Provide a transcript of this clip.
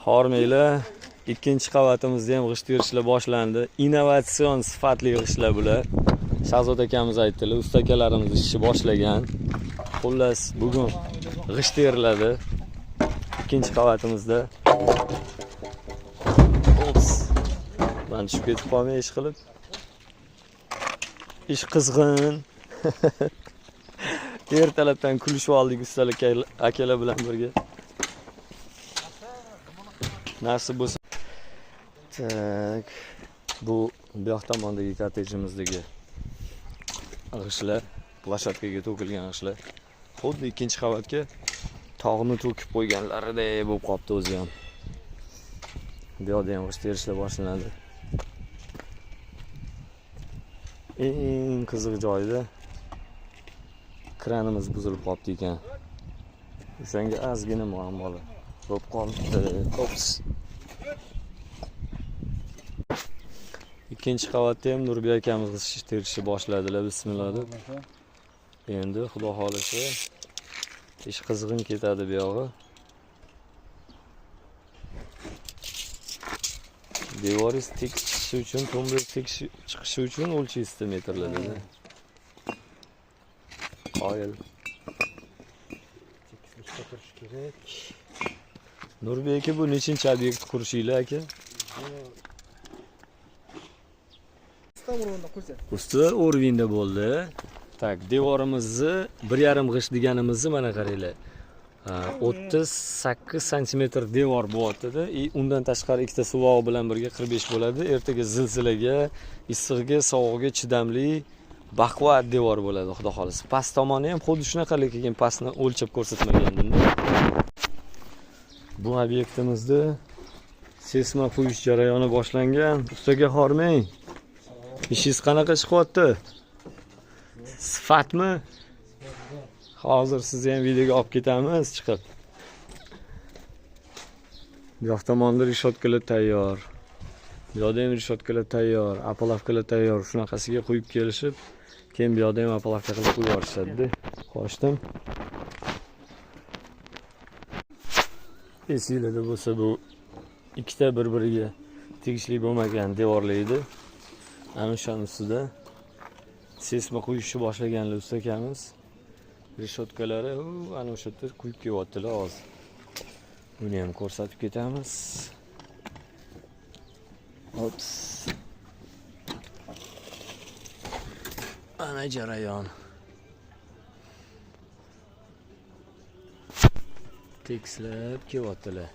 Hormanglar, ikkinchi qavatimizda ham g'isht terishlar boshlandi. Innovatsion sifatli g'ishtlar bular. Shahzod akamiz aytdilar, usta akalarimiz ishni boshlagan. Xullas, bugun g'isht teriladi. Ikkinchi qavatimizda. Ops. Man tushib ketib qolmay ish qilib. Ish qizg'in. Ertalabdan kulishib oldik ustalar akalar bilan birga. Nasib bo'lsa. Так. Bu yoq tomondagi kottejimizdagi g'ishtlar, площадка ga to'kilgan g'ishtlar. Xuddi ikkinchi qavatga tog'ni to'kib qo'yganlaridek bo'lib qolibdi o'zi ham. Bu yoqda ham g'isht terishlar boshlanadi. Eng qiziq joyida kranimiz buzilib qolibdi ekan. O'shanga ozgina muammolar bo'lib qolibdi. Ops. Ikkinchi qavatda ham Nurbek akamiz g'isht terishni boshladilar, bismillah deb. Endi xudo xolasa ish qizg'in ketadi bu yog'i. Devoringiz tekis chiqishi uchun, tombiz tekis chiqishi uchun o'lchaysiz metrlarda. Qoyil. Tekislikda turish kerak. Nurbek aka, bu nechinchi obyekt qurishinglar aka? Usti O'rvinda bo'ldi. Так, devorimizni 1,5 g'isht deganimizni mana qaranglar. 38 santimetr devor bo'lyapti-da. И undan tashqari ikkita suvog'i bilan birga 45 bo'ladi. Ertaga zilzilaga, issig'iga, sovug'iga chidamli baquvvat devor bo'ladi, xudo xolasa. Past tomoni ham xuddi shunaqa, lekin pastni o'lchab ko'rsatmagandim. Bu obyektimizda sesma quyish jarayoni boshlangan. Ustaga hormang. Ishingiz qanaqa chiqyapti? Sifatmi? Hozir sizni ham videoga olib ketamiz chiqib. Bu yoq tomonda reshotkalar tayyor. Bu yoqda ham reshotkalar tayyor, apalavkalar tayyor. Shunaqasiga quyib kelishib, keyin bu yoqda ham apalavka qilib qo'yib yuborishadi. Qochdim. Esinglarda bo'lsa, bu ikkita bir-biriga tegishli bo'lmagan devorlar edi. Ana o'shaning ustida sesma quyishni boshlaganlar usta akamiz. Reshotkalari ana o'sha yerda quyib kelyaptilar hozir. Uni ham ko'rsatib ketamiz. Ops. Ana jarayon. Tekislab kelyaptilar.